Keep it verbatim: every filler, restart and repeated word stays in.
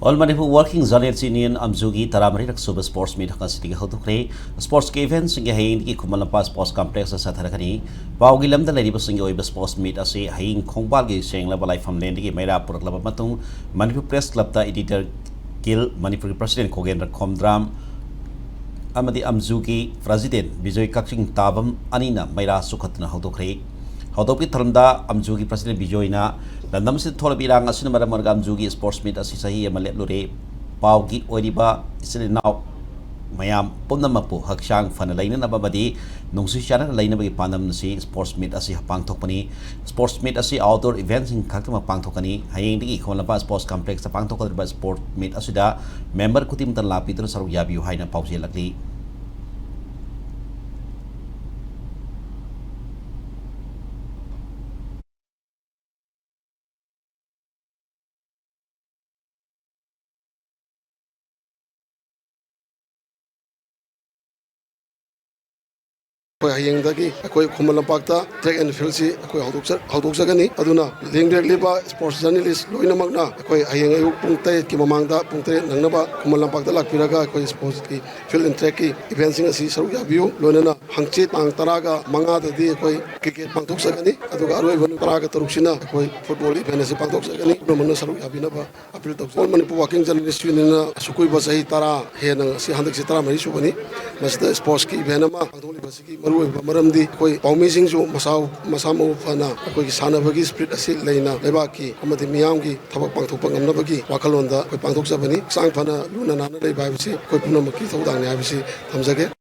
All Manipur Working Journalist Union, ꯑꯝꯖꯨꯒꯤ ꯇꯔꯥꯃꯔꯤꯔꯛ ꯁꯨꯕ sports meet ꯉꯁꯤꯗꯒꯤ ꯍꯧꯗꯣꯛꯈ꯭ꯔꯦ꯫ Sportsꯀꯤ eventꯁꯤꯡꯒꯤ ꯍꯌꯦꯡꯗꯒꯤ ꯈꯨꯃꯟ ꯂꯝꯄꯥꯛ sports complexꯇ ꯆꯠꯊꯔꯒꯅꯤ꯫ ꯄꯥꯎꯒꯤ ꯂꯝꯗ ꯂꯩꯔꯤꯕꯁꯤꯡꯒꯤ ꯑꯣꯏꯕ sports meet ꯑꯁꯤ ꯍꯌꯦꯡ ꯈꯣꯡꯕꯥꯜꯒꯤ ꯁꯦꯡꯂꯕ ꯂꯥꯏꯐꯝꯂꯦꯟꯗꯒꯤ ꯃꯩꯔꯥ ꯄꯨꯔꯛꯂꯕ ꯃꯇꯨꯡ, ꯃꯅꯤꯄꯨꯔ Press Clubꯇ editor ꯒꯤꯜ, ꯃꯅꯤꯄꯨꯔꯒꯤ president ꯈꯣꯒꯦꯟꯗ꯭ꯔ ꯈꯣꯝꯗ꯭ꯔꯥꯝ ꯑꯃꯗꯤ ꯑꯝꯖꯨꯒꯤ president ꯕꯤꯖꯣꯏ ꯀꯛꯆꯤꯡ ꯇꯥꯕꯝ ꯑꯅꯤꯅ ꯃꯩꯔꯥ ꯆꯨꯈꯠꯇꯨꯅ ꯍꯧꯗꯣꯛꯈ꯭ꯔꯦ꯫ ꯍꯧꯗꯣꯛꯄꯒꯤ ꯊꯧꯔꯝꯗ ꯑꯝꯖꯨꯒꯤ president ꯕꯤꯖꯣꯏꯅ ꯂꯝꯗꯝ ꯑꯁꯤꯗ ꯊꯣꯛꯂꯤꯕ ꯏꯔꯥꯡ ꯑꯁꯤꯅ ꯃꯔꯝ ꯑꯣꯏꯔꯒ ꯑꯝꯖꯨꯒꯤ sports meet ꯑꯁꯤ ꯆꯍꯤ ꯑꯃ ꯂꯦꯞꯂꯨꯔꯦ꯫ ꯄꯥꯎꯒꯤ ꯑꯣꯏꯔꯤꯕ ꯏꯆꯤꯜ ꯏꯅꯥꯎ ꯃꯌꯥꯝ ꯄꯨꯝꯅꯃꯛꯄꯨ ꯍꯛꯆꯥꯡ ꯐꯅ ꯂꯩꯅꯅꯕ ꯑꯃꯗꯤ ꯅꯨꯡꯁꯤ ꯆꯥꯟꯅꯅ ꯂꯩꯅꯕꯒꯤ ꯄꯥꯟꯗꯝ ꯑꯁꯤ sports meet ꯑꯁꯤ ꯄꯥꯡꯊꯣꯛꯄꯅꯤ꯫ Sports meet ꯑꯁꯤ outdoor eventꯁꯤꯡ ꯈꯛꯇꯃꯛ ꯄꯥꯡꯊꯣꯛꯀꯅꯤ꯫ ꯍꯌꯦꯡꯗꯒꯤ ꯈꯣꯂꯝꯄꯥ sports complexꯇ ꯄꯥꯡꯊꯣꯛꯀꯗꯧꯔꯤꯕ sports meet ꯑꯁꯤꯗ member ꯈꯨꯗꯤꯡꯃꯛꯇ ꯂꯥꯛꯄꯤꯗꯨꯅ ꯁꯔꯨꯛ ꯌꯥꯕꯤꯌꯨ ꯍꯥꯏꯅ ꯄꯥꯎꯖꯦꯜꯂꯛꯂꯤ꯫ ꯑꯩꯈꯣꯏ ꯍꯌꯦꯡꯗꯒꯤ ꯑꯩꯈꯣꯏ ꯈꯨꯃꯟ ꯂꯝꯄꯥꯛꯇ track and fieldꯁꯤ ꯑꯩꯈꯣꯏ ꯍꯧꯗꯣꯛꯆ-, ꯍꯧꯗꯣꯛꯆꯒꯅꯤ꯫ ꯑꯗꯨꯅ ꯂꯦꯡꯕꯤꯔꯛꯂꯤꯕ sports journalist ꯂꯣꯏꯅꯃꯛꯅ ꯑꯩꯈꯣꯏ ꯍꯌꯦꯡ ꯑꯌꯨꯛ ꯄꯨꯡ ꯇꯔꯦꯠꯀꯤ ꯃꯃꯥꯡꯗ, ꯄꯨꯡ ꯇꯔꯦꯠ ꯅꯪꯅꯕ ꯈꯨꯃꯟ ꯂꯝꯄꯥꯛꯇ ꯂꯥꯛꯄꯤꯔꯒ ꯑꯩꯈꯣꯏ sportsꯀꯤ field and trackꯀꯤ eventꯁꯤꯡ ꯑꯁꯤ ꯁꯔꯨꯛ ꯌꯥꯕꯤꯌꯨ꯫ ꯂꯣꯏꯅꯅ ꯍꯪꯆꯤꯠ ꯇꯥꯡ ꯇꯔꯥꯒ ꯃꯉꯥꯗꯗꯤ ꯑꯩꯈꯣꯏ cricket ꯄꯥꯡꯊꯣꯛꯆꯒꯅꯤ, ꯑꯗꯨꯒ ꯑꯔꯣꯏꯕ ꯅꯨꯃꯤꯠ ꯇꯔꯥꯒ ꯇꯔꯨꯛꯁꯤꯅ ꯑꯩꯈꯣꯏ football event ꯑꯁꯤ ꯄꯥꯡꯊꯣꯛꯆꯒꯅꯤ꯫ ꯄꯨꯝꯅꯃꯛꯅ ꯁꯔꯨꯛ ꯌꯥꯕꯤꯅꯕ appeal ꯇꯧꯖꯩ꯫ All Manipur Working Journalist Unionꯅ ꯑꯁꯨꯛ ꯀꯨꯏꯕ ꯆꯍꯤ ꯇꯔꯥ ꯍꯦꯟꯅ, ꯉꯁꯤ ꯍꯟꯗꯛꯁꯤ ꯇꯔꯥꯃꯔꯤ ꯁꯨꯕꯅꯤ, ꯃꯁꯤꯗ sportsꯀꯤ event ꯑꯃ ꯄꯥꯡꯊꯣꯛꯂꯤꯕꯁꯤꯒꯤ ꯃꯔꯨꯑꯣꯏꯕ ꯃꯔꯝꯗꯤ ꯑꯩꯈꯣꯏ ꯄꯥꯎꯃꯤꯁꯤꯡꯁꯨ ꯃꯁꯥ, ꯃꯁꯥ ꯃꯎ ꯐꯅ ꯑꯩꯈꯣꯏꯒꯤ ꯁꯥꯟꯅꯕꯒꯤ spirit ꯑꯁꯤ ꯂꯩꯅ ꯂꯩꯕꯥꯛꯀꯤ ꯑꯃꯗꯤ ꯃꯤꯌꯥꯝꯒꯤ ꯊꯕꯛ ꯄꯥꯡꯊꯣꯛꯄ ꯉꯝꯅꯕꯒꯤ ꯋꯥꯈꯜꯂꯣꯟꯗ ꯑꯩꯈꯣꯏ ꯄꯥꯡꯊꯣꯛꯆꯕꯅꯤ꯫ ꯍꯛꯆꯥꯡ ꯐꯅ ꯂꯨꯅ ꯅꯥꯟꯅ ꯂꯩꯕ ꯍꯥꯏꯕꯁꯤ ꯑꯩꯈꯣꯏ ꯄꯨꯝꯅꯃꯛꯀꯤ ꯊꯧꯗꯥꯡꯅꯤ ꯍꯥꯏꯕꯁꯤ ꯊꯝꯖꯒꯦ꯫